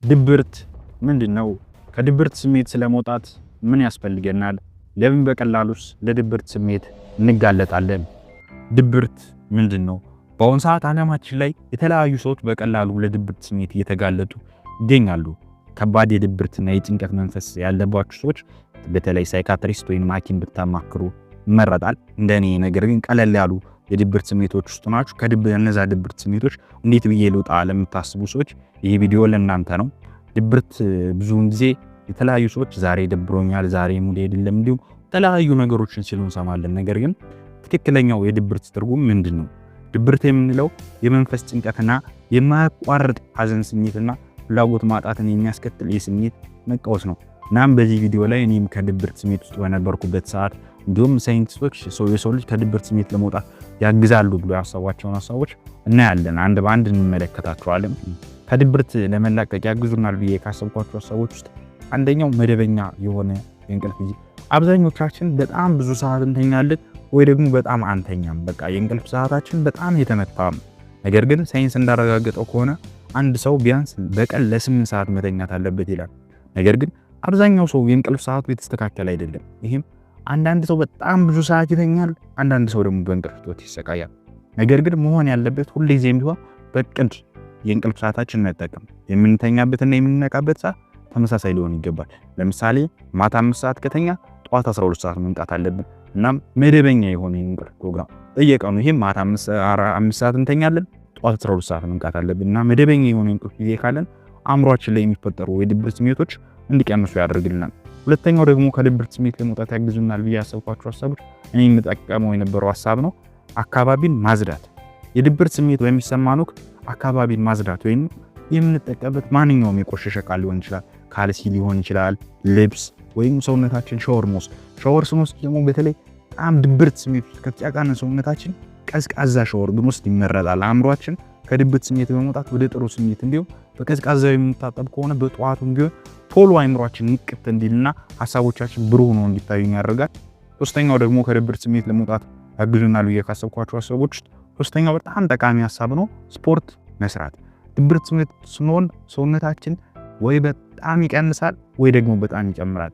ድብርት ምንድን ነው? ከድብርት ስሜት ስለመውጣት ምን ያስፈልገናል? ለምን በቀላሉስ ለድብርት ስሜት እንጋለጣለን? ድብርት ምንድን ነው? በአሁኑ ሰዓት ዓለማችን ላይ የተለያዩ ሰዎች በቀላሉ ለድብርት ስሜት እየተጋለጡ ይገኛሉ። ከባድ የድብርትና የጭንቀት መንፈስ ያለባችሁ ሰዎች በተለይ psychiatrist ወይም ሐኪም ብታማክሩ ይመረጣል። እንደኔ ነገር ግን ቀለል ያሉ የድብርት ስሜቶች ውስጥ ናችሁ። ከእነዛ ድብርት ስሜቶች እንዴት ብዬ ልውጣ ለምታስቡ ሰዎች ይህ ቪዲዮ ለእናንተ ነው። ድብርት ብዙውን ጊዜ የተለያዩ ሰዎች ዛሬ ደብሮኛል፣ ዛሬ mood አይደለም፣ እንዲሁም የተለያዩ ነገሮችን ሲሉ እንሰማለን። ነገር ግን ትክክለኛው የድብርት ትርጉም ምንድን ነው? ድብርት የምንለው የመንፈስ ጭንቀትና የማያቋርጥ ሐዘን ስሜትና ፍላጎት ማጣትን የሚያስከትል የስሜት መቃወስ ነው። እናም በዚህ ቪዲዮ ላይ እኔም ከድብርት ስሜት ውስጥ በነበርኩበት ሰዓት እንዲሁም ሳይንቲስቶች የሰው ልጅ ከድብርት ስሜት ለመውጣት ያግዛሉ ብሎ ያሰቧቸውን ሀሳቦች እናያለን። አንድ በአንድ እንመለከታቸዋለን። ከድብርት ለመላቀቅ ያግዙናል ብዬ ካሰብኳቸው ሀሳቦች ውስጥ አንደኛው መደበኛ የሆነ የእንቅልፍ ጊዜ። አብዛኞቻችን በጣም ብዙ ሰዓት እንተኛለን ወይ ደግሞ በጣም አንተኛም። በቃ የእንቅልፍ ሰዓታችን በጣም የተመታ ነው። ነገር ግን ሳይንስ እንዳረጋገጠው ከሆነ አንድ ሰው ቢያንስ በቀን ለ8 ሰዓት መተኛት አለበት ይላል። ነገር ግን አብዛኛው ሰው የእንቅልፍ ሰዓቱ የተስተካከለ አይደለም። ይህም አንዳንድ ሰው በጣም ብዙ ሰዓት ይተኛል፣ አንዳንድ ሰው ደግሞ በእንቅልፍ እጦት ይሰቃያል። ነገር ግን መሆን ያለበት ሁልጊዜም ቢሆን በእቅድ የእንቅልፍ ሰዓታችን እንጠቀም። የምንተኛበትና የምንነቃበት ሰዓት ተመሳሳይ ሊሆን ይገባል። ለምሳሌ ማታ 5 ሰዓት ከተኛ ጠዋት 12 ሰዓት መንቃት አለብን። እናም መደበኛ የሆነ የእንቅልፍ ፕሮግራም በየቀኑ ይህም ማታ 5 ሰዓት እንተኛለን፣ ጠዋት 12 ሰዓት መንቃት አለብን እና መደበኛ የሆነ የእንቅልፍ ጊዜ ካለን አእምሯችን ላይ የሚፈጠሩ የድብርት ስሜቶች እንዲቀንሱ ያደርግልናል። ሁለተኛው ደግሞ ከድብርት ስሜት ለመውጣት ያግዙናል ብዬ ያሰብኳቸው ሀሳቦች እኔ የምጠቀመው የነበረው ሀሳብ ነው፣ አካባቢን ማጽዳት። የድብርት ስሜት በሚሰማን ወቅት አካባቢን ማጽዳት ወይም የምንጠቀምበት ማንኛውም የቆሸሸ ዕቃ ሊሆን ይችላል፣ ካልሲ ሊሆን ይችላል፣ ልብስ ወይም ሰውነታችን ሻወር መውሰድ። ሻወር ስንወስድ ደግሞ በተለይ በጣም ድብርት ስሜት ውስጥ ከተጫቃነ ሰውነታችን ቀዝቃዛ ሻወር ብንወስድ ይመረጣል። አእምሯችን ከድብርት ስሜት በመውጣት ወደ ጥሩ ስሜት እንዲሁም በቀዝቃዛ የምንታጠብ ከሆነ በጠዋቱም ቢሆን ቶሎ አይምሯችን ንቅት እንዲልና ሀሳቦቻችን ብሩህ ሆነው እንዲታዩን ያደርጋል። ሶስተኛው ደግሞ ከድብርት ስሜት ለመውጣት ያግዙናል ብዬ ካሰብኳቸው ሀሳቦች ውስጥ ሶስተኛው በጣም ጠቃሚ ሀሳብ ነው፣ ስፖርት መስራት። ድብርት ስሜት ስንሆን ሰውነታችን ወይ በጣም ይቀንሳል ወይ ደግሞ በጣም ይጨምራል።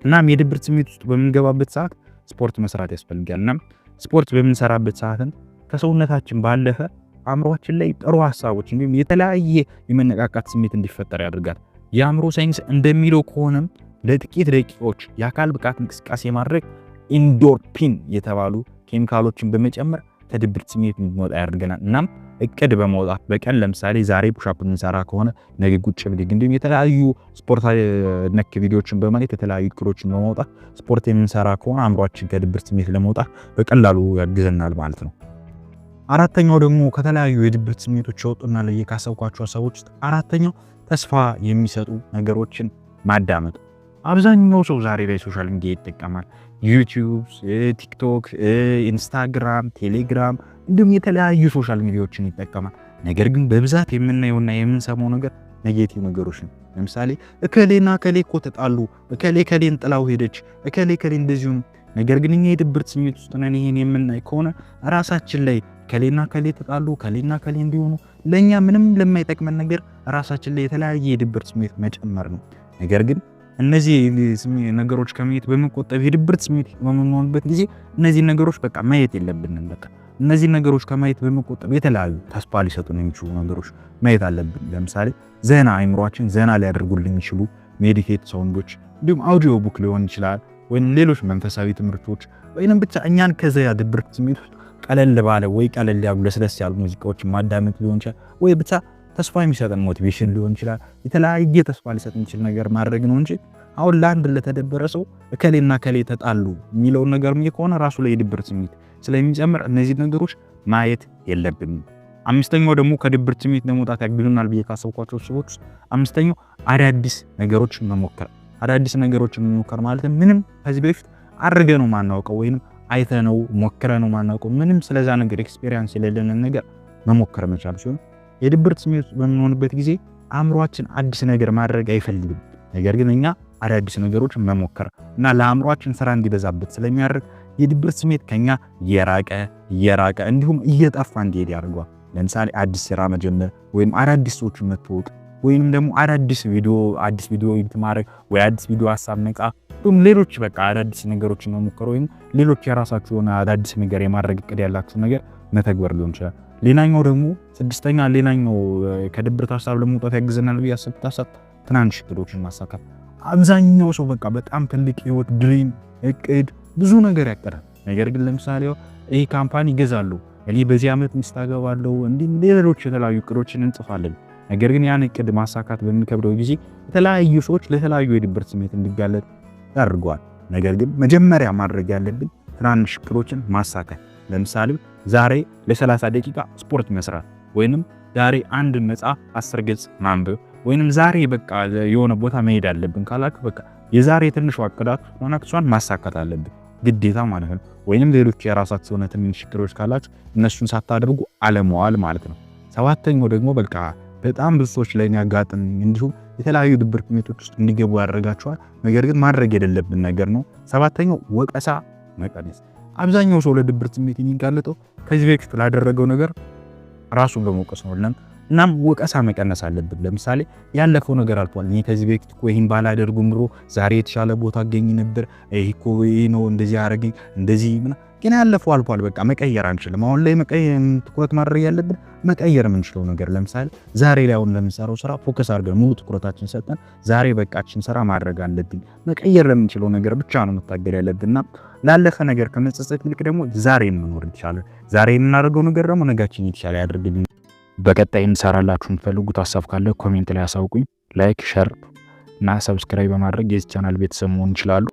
እናም የድብርት ስሜት ውስጥ በምንገባበት ሰዓት ስፖርት መስራት ያስፈልጋል። እናም ስፖርት በምንሰራበት ሰዓትን ከሰውነታችን ባለፈ አእምሯችን ላይ ጥሩ ሀሳቦች እንዲሁም የተለያየ የመነቃቃት ስሜት እንዲፈጠር ያደርጋል። የአእምሮ ሳይንስ እንደሚለው ከሆነም ለጥቂት ደቂቃዎች የአካል ብቃት እንቅስቃሴ ማድረግ endorphin የተባሉ ኬሚካሎችን በመጨመር ከድብርት ስሜት እንድንወጣ ያደርገናል። እናም እቅድ በማውጣት በቀን ለምሳሌ ዛሬ push-up የምንሰራ ከሆነ ነገ ቁጭ ብድግ እንዲሁም የተለያዩ ስፖርት ነክ ቪዲዮዎችን በማየት የተለያዩ እቅዶችን በማውጣት ስፖርት የምንሰራ ከሆነ አእምሯችን ከድብርት ስሜት ለመውጣት በቀላሉ ያግዘናል ማለት ነው። አራተኛው ደግሞ ከተለያዩ የድብርት ስሜቶች ያወጡና ለየ ካሰብኳቸው ሀሳቦች ውስጥ አራተኛው ተስፋ የሚሰጡ ነገሮችን ማዳመጥ። አብዛኛው ሰው ዛሬ ላይ social media ይጠቀማል። ዩቲዩብ፣ ቲክቶክ፣ ኢንስታግራም፣ ቴሌግራም እንዲሁም የተለያዩ social media ዎችን ይጠቀማል። ነገር ግን በብዛት የምናየውና የምንሰማው ነገር negative ነገሮች ነው። ለምሳሌ እከሌና እከሌ እኮ ተጣሉ፣ እከሌ እከሌን ጥላው ሄደች፣ እከሌ እከሌ እንደዚሁ። ነገር ግን እኛ የድብርት ስሜት ውስጥ ነን። ይሄን የምናይ ከሆነ ራሳችን ላይ እከሌና እከሌ ተጣሉ፣ እከሌና እከሌ እንዲሆኑ ለኛ ምንም ለማይጠቅመን ነገር ራሳችን ላይ የተለያየ የድብርት ስሜት መጨመር ነው። ነገር ግን እነዚህ ነገሮች ከማየት በመቆጠብ የድብርት ስሜት በምንሆንበት ጊዜ እነዚህ ነገሮች በቃ ማየት የለብንም። በቃ እነዚህ ነገሮች ከማየት በመቆጠብ የተለያዩ ተስፋ ሊሰጡን የሚችሉ ነገሮች ማየት አለብን። ለምሳሌ ዘና አይምሯችን ዘና ሊያደርጉልን የሚችሉ meditate sound ኦች፣ እንዲሁም audio book ሊሆን ይችላል ወይም ሌሎች መንፈሳዊ ትምህርቶች ወይንም ብቻ እኛን ከዚያ ድብርት ስሜት ውስጥ ቀለል ባለ ወይ ቀለል ያሉ ለስለስ ያሉ ሙዚቃዎችን ማዳመጥ ሊሆን ይችላል፣ ወይ ብቻ ተስፋ የሚሰጠን motivation ሊሆን ይችላል። የተለያየ ተስፋ ሊሰጥ የሚችል ነገር ማድረግ ነው እንጂ አሁን ለአንድ ለተደበረ ሰው እከሌና እከሌ ተጣሉ የሚለውን ነገር ከሆነ ራሱ ላይ የድብርት ስሜት ስለሚጨምር እነዚህ ነገሮች ማየት የለብንም። አምስተኛው ደግሞ ከድብርት ስሜት ለመውጣት ያግዙናል ብዬ ካሰብኳቸው ሰዎች ውስጥ አምስተኛው አዳዲስ ነገሮችን መሞከር። አዳዲስ ነገሮችን መሞከር ማለት ምንም ከዚህ በፊት አድርገነው ማናውቀው ወይንም አይተነው ሞክረነው ማናውቀው ምንም ስለዛ ነገር experience የሌለንን ነገር መሞከር መቻል ሲሆን የድብርት ስሜት በምንሆንበት ጊዜ አእምሯችን አዲስ ነገር ማድረግ አይፈልግም። ነገር ግን እኛ አዳዲስ ነገሮች መሞከር እና ለአእምሯችን ስራ እንዲበዛበት ስለሚያደርግ የድብርት ስሜት ከኛ እየራቀ እየራቀ እንዲሁም እየጠፋ እንዲሄድ ያደርገዋል። ለምሳሌ አዲስ ስራ መጀመር ወይም አዳዲስ ሰዎችን መተዋወቅ ወይንም ደግሞ አዳዲስ ቪዲዮ አዲስ ቪዲዮ edit ማድረግ ወይ አዲስ ቪዲዮ ሀሳብ መጻፍ፣ እንዲሁም ሌሎች በቃ አዳዲስ ነገሮችን መሞከር ወይም ሌሎች የራሳችሁ የሆነ አዳዲስ ነገር የማድረግ እቅድ ያላችሁ ነገር መተግበር ሊሆን ይችላል። ሌላኛው ደግሞ ስድስተኛ፣ ሌላኛው ከድብርት ሀሳብ ለመውጣት ያግዘናል ብዬ ያሰብኩት ሀሳብ ትናንሽ እቅዶችን ማሳካት። አብዛኛው ሰው በቃ በጣም ትልቅ ህይወት፣ dream፣ እቅድ ብዙ ነገር ያቅዳል። ነገር ግን ለምሳሌ ይህ company ይገዛሉ፣ እኔ በዚህ ዓመት ሚስት አገባለሁ፣ እንዲህ ሌሎች የተለያዩ እቅዶችን እንጽፋለን። ነገር ግን ያን እቅድ ማሳካት በሚከብደው ጊዜ የተለያዩ ሰዎች ለተለያዩ የድብርት ስሜት እንዲጋለጥ ያደርገዋል። ነገር ግን መጀመሪያ ማድረግ ያለብን ትናንሽ እቅዶችን ማሳካት። ለምሳሌ ዛሬ ለ30 ደቂቃ ስፖርት መስራት፣ ወይንም ዛሬ አንድ መጽሐፍ 10 ገጽ ማንበብ፣ ወይንም ዛሬ በቃ የሆነ ቦታ መሄድ አለብን ካላችሁ በቃ የዛሬ ትንሿ እቅዳችሁ ሆና እሷን ማሳካት አለብን ግዴታ ማለት ነው። ወይንም ሌሎች የራሳችሁ የሆነ ትንሽ እቅዶች ካላችሁ እነሱን ሳታደርጉ አለመዋል ማለት ነው። ሰባተኛው ደግሞ በቃ በጣም ብዙ ሰዎች ላይ የሚያጋጥም እንዲሁም የተለያዩ ድብርት ስሜቶች ውስጥ እንዲገቡ ያደርጋቸዋል። ነገር ግን ማድረግ የሌለብን ነገር ነው። ሰባተኛው ወቀሳ መቀነስ። አብዛኛው ሰው ለድብርት ስሜት የሚጋለጠው ከዚህ በፊት ላደረገው ነገር ራሱን በመውቀስ ነው። እናም ወቀሳ መቀነስ አለብን። ለምሳሌ ያለፈው ነገር አልፏል። እኔ ከዚህ በፊት እኮ ይሄን ባላደርግ ኑሮ ዛሬ የተሻለ ቦታ አገኝ ነበር፣ ይሄ እኮ ይሄ ነው እንደዚህ አደረገኝ እንደዚህ ምናምን። ግን ያለፈው አልፏል። በቃ መቀየር አንችልም። አሁን ላይ ትኩረት ማድረግ ያለብን መቀየር የምንችለው ነገር፣ ለምሳሌ ዛሬ ላይ አሁን ለምንሰራው ስራ focus አድርገን ሙሉ ትኩረታችን ሰጠን ዛሬ በቃችን ስራ ማድረግ አለብን። መቀየር ለምንችለው ነገር ብቻ ነው መታገል ያለብንና ላለፈ ነገር ከመጸጸት ይልቅ ደግሞ ዛሬ መኖር ይቻላል። ዛሬ የምናደርገው ነገር ደግሞ ነጋችን የተሻለ ያደርግልን። በቀጣይ እንሰራላችሁ የምትፈልጉት ሀሳብ ካለ comment ላይ አሳውቁኝ። Like፣ share እና subscribe በማድረግ የዚህ ቻናል ቤተሰብ መሆን ይችላሉ።